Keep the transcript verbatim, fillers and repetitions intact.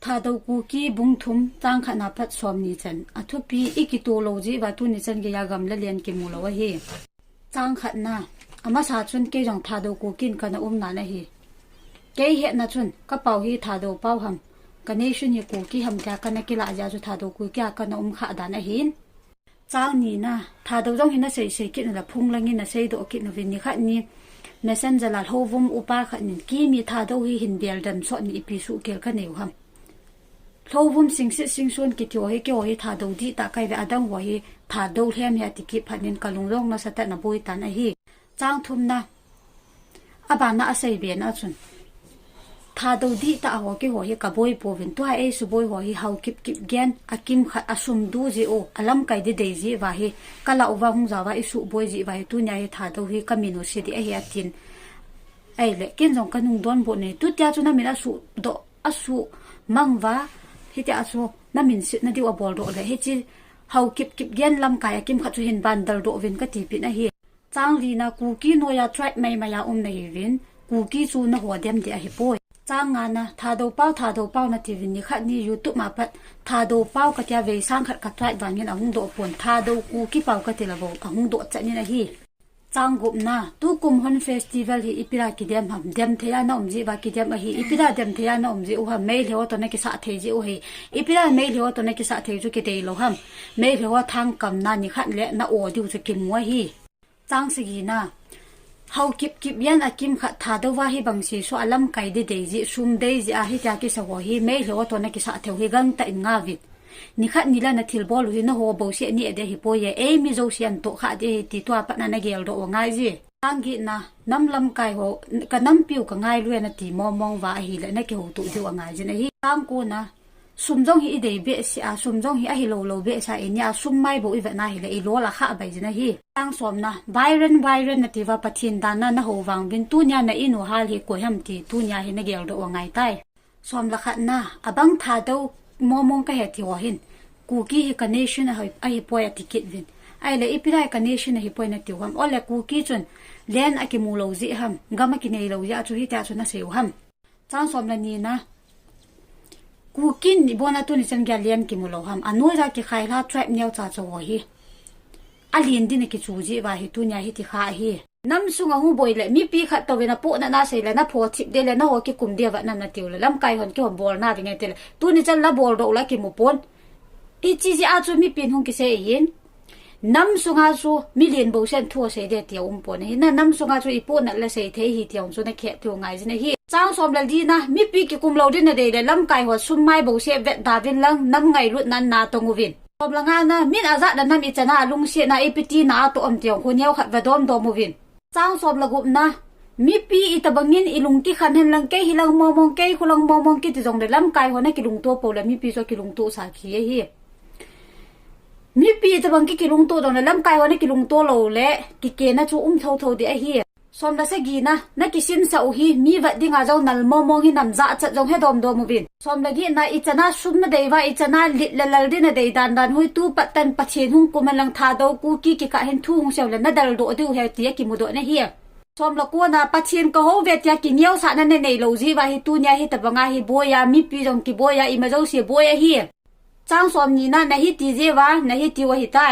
Thadou Kuki bung thum chang khatna pat somni chan. Athupi, ikitoh lou jeh uva tuni chan geiya gam le lien kimu lou ahi. Chang khatna, amasa chun kei jong Thadou Kuki in kana um nan ahi. Kei hetna chun, kapao hi Thadou pao ham, ka nation hi Kuki ham tia kana kilah jeh a chu Thadou Kuki a kana um kha dan ahin. Chang nina, Thadou jong hi nasei sei kit nula phung langin nasei doh kit nuvin, nikhat ni Messenger a Lhouvum upa khat nin, Kimi Thadou hi hin bel dem sot ni ipi suhkhel kanei u ham. Lhouvum Singsit Singson kiti ho hi, keiho hi Thadou dihtah kahi ve, adang ho hi Thadou lhem ahi ati kit phat in kalung jong nasatah in aboi tan ahi. Chang thumna, abana asei bena chun, Thadou dihtah ho keiho hi kaboi pouvin, tua eisuboi ho hi Haokip Kipgen, akimkhat asum du jeh u, alamkai didei jeh uva hi, kalah uva hung jao uva isuhboi jeh uva hi, tunia hi Thadou hi kamin u se ding ahi atin. Ahile, ken jong kanung donbut e, tutia chu namin asuhdoh, asuhmang uva, hitia chu namin setna diu abol doh le, hiche Haokip Kipgen lamkai akimkhat chu hin bandal doh uvin kati pin ahi. Chang lina, Kuki noiya tribe maimaiya um nahiuvin, Kuki chu naho dem ding ahipoi. Chang ngana, Thadou pao, Thadou pao natiuvin, nikhat ni YouTube a pat Thadou pao katia veisang khat ka tribe vangin ahung doh pon, Thadou Kuki pao kati le bou ahung doh chan in ahi. Chang gupna, tukum Hun festival hi ipi dia kidem ham, dem theiya naum jeh uva kidem ahi, ipi dia dem theiya naum jeh u ham, Meitei ho toh nakisah thei jeh u ahi, ipi dia Meitei ho toh nakisah thei chu kidei lou ham, Meitei ho thangkamna nikhat le na-o diu chu kimu ahi. Chang sagina, Haokip Kipgen akimkhat Thadou uva hibang seso alamkai didei jeh, sum dei jeh a hitia kisa ho hi, Meitei ho toh nakisah thei u hi gangtah in ngauvin. Nikhat ni le nathilbol u hi naho bouseh neh ding ahipoi e, eimi jouse an tohkhah ding ahi ti tua pat na nageldoh u angaije. Chang getna, nam lamkai ho, kanampiu kangailu e nati mongmong uva ahile nakihoutoh diu angaijin ahi. Chang kona, sum jong hi idei behseh a, sum jong hi ahilou lou behseh a, inia sum mai bou ivet na hile ilol akhah baijin ahi. Chang somna, Viren, Viren natiuva Pathen dan a nahou vanguvin, tunia na-in u hal hi koi ham ti tunia hi nageldoh u angaitai. Som le khatna, abang Thadou mongmong kahe ti ho hin, Kuki hi ka nation ahi, ahipoi ati kit uvin. Ahile ipi dia ka nation ahipoi natiu ham? Ole Kuki chun land akimu lou jeh ham, gam akinei lou jeh a chu hitia chu nasei u ham? Chang som le nina, Kuki in ibola tuni chan geiya land kimu lou ham? Anoiya kikhailha tribe neocha cha ho hi alen din akichu jeh uva hi tunia hiti kha ahi. Nam sunga hung boi le mipi khat touvin apohnatna sei le naphoh thip ding le naho kikum ding uva nam natiu le lamkai hon kihon bolna ding e tile tuni chan la boldoh u la kimu pon. Hiche jeh a chu mipin hung kisei ahin. Nam sunga chu milen bouseh in thu asei ding tia um pon ahi. Na nam sunga chu ipohnat le sei thei ahi tia hung chu nakhet diu angaijin ahi. Chang som le lina, mipi kikum lou din nadei le lamkai ho sum mai bouseh vetda uvin lang nam ngailutna natong uvin. Som le ngana, min ajahna nam ichan a alungsetna ipi tina atoh am ti jong khu neokhat vedomdom uvin. Chang som le gupna, mipi itobangin ilung kikhan hen lang kei hilang mongmong, kei khulang mongmong kiti jongle lamkai ho nakilungto pou le mipi chu akilungto sa khi ahi. Mipi itobang ki kilungto jongle lamkai ho nakilungto lou le kikena chu um thotho ding ahi. Som le sagina, nakisinsah u hi mi vet dinga jong nal mongmong hi nam jachat jong hedomdom uvin. Som le getna, ichan a sum nadei uva, ichan a lit le lal ding nadei dandan u hi tu pat tan Pathen hung kum hen lang Thadou Kuki kikah hin thu hung sei u le nadeldoh diu ahi ti akimudoh nahi. Som le kona, Pathen kahou uve tia kineosahna nanei lou jeh uva hi tunia hitobanga hi boi a, mipi jong kiboi a, ima jouse boi ahi. Chang som nina, nahiti jeh uva nahitiu ahitai.